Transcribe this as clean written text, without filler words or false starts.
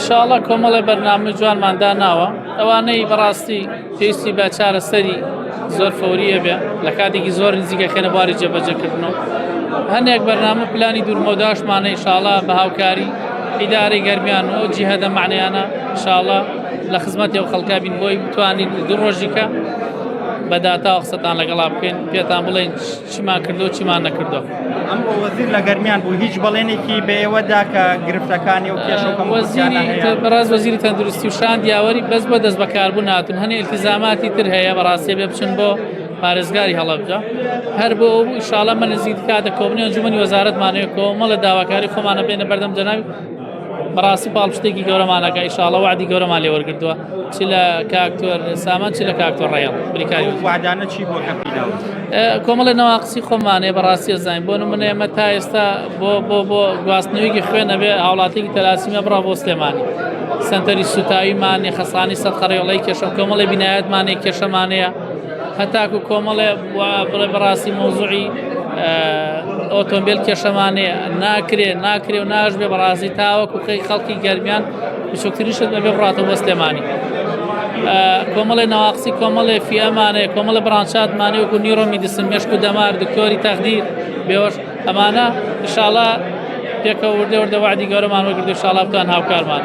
ئینشاڵڵا کۆمەڵێ بەرنامەی جوانمان داناوە ئەوانەی بەڕاستی پێویستی بە چارەسەری زۆر فەوریە بێ لە کاتێکی زۆر نزیکە خێنە بواری جێبەجێکردنەوە هەندێک بەرنامە پلانی دوورمەوداشمانە ئینشاڵڵا بە هاوکاری ئیدارەی گەرمیان و ئەو جیهادە معنیانە ئینشاڵڵا لە خزمەتی ئەو خەڵکا بین بۆی بتوانین دوو ڕۆژیکە بە داتا قسەتان لەگەڵا بکەین پێتان بڵێن چیمان کردو چیمان نەکردو. ئەمڕۆ وەزیر لە گەرمیان بوو هیچ بەڵێنێکی بە ئێوە دا کە گرفتەکانی و کێشە و کەموکورتیانە هەیە؟ بەڕاست وەزیری تەندروستی و شاند یاوەری بەس بۆ دەست بەکاربوون هاتون هەنێ ئیلتیزاماتی تر هەیە بەڕاستی بێ بچن بۆ پارێزگاری هەڵەبجە هەر بۆ ئەو ئیشاڵە مە نزیک کاتە کۆبنی ئەنجومەنی وەزارەتمانەوە کۆمەڵە داواکاری خۆمانە بێنە بەردەم جەنابی بەڕاستی پاڵپشتێکی گەورەمانەکە ئیشاڵە وعدی گەورەمان لێ وەرگرتووە چ لە کاکتۆر سامان چ لە کاکتۆر ڕێڵ بریکاری وعدانە چی بۆ کە پیداوە کۆمەڵی نەواقسی خۆمانەیە بەڕاستی ئەزانین بۆ نمونە ئێمە تا ئێستا بۆ بۆ بۆ گواستنەوەیکی خوێن ئەبێ هاوڵاتێکی تەلاسیمە بڕا بۆ سلێمانی سەنتەری سوتاویمانی خەسانی سەد قەرێڵەی کێشە کۆمەڵی بینایەتمانەیە کێشەمانەیە هەتاکو کۆمەڵێ بڵێ بەڕاستی مۆزوعی ئۆتۆمبیل کێشەمانەیە ناکرێ ناکرێ و ناش بێ بەڕاستی تاوەکو خەی خەڵکی گەرمیان بچووکترین شت بەبێ بڕاتەوە بۆ سلێمانی کۆمەڵێ نەواقسی کۆمەڵێ فیئەمانەیە کۆمەڵێ بڕانچاتمانەیە وەکو نیرۆ میدیسن مێشک و دەمار دکتۆری تەخدیر بێوەش ئەمانە ئیشاڵا پێکەوە وردە وردە وعدی گەورەمان وەگرتو ئیشاڵا بتوان هاوکارمان.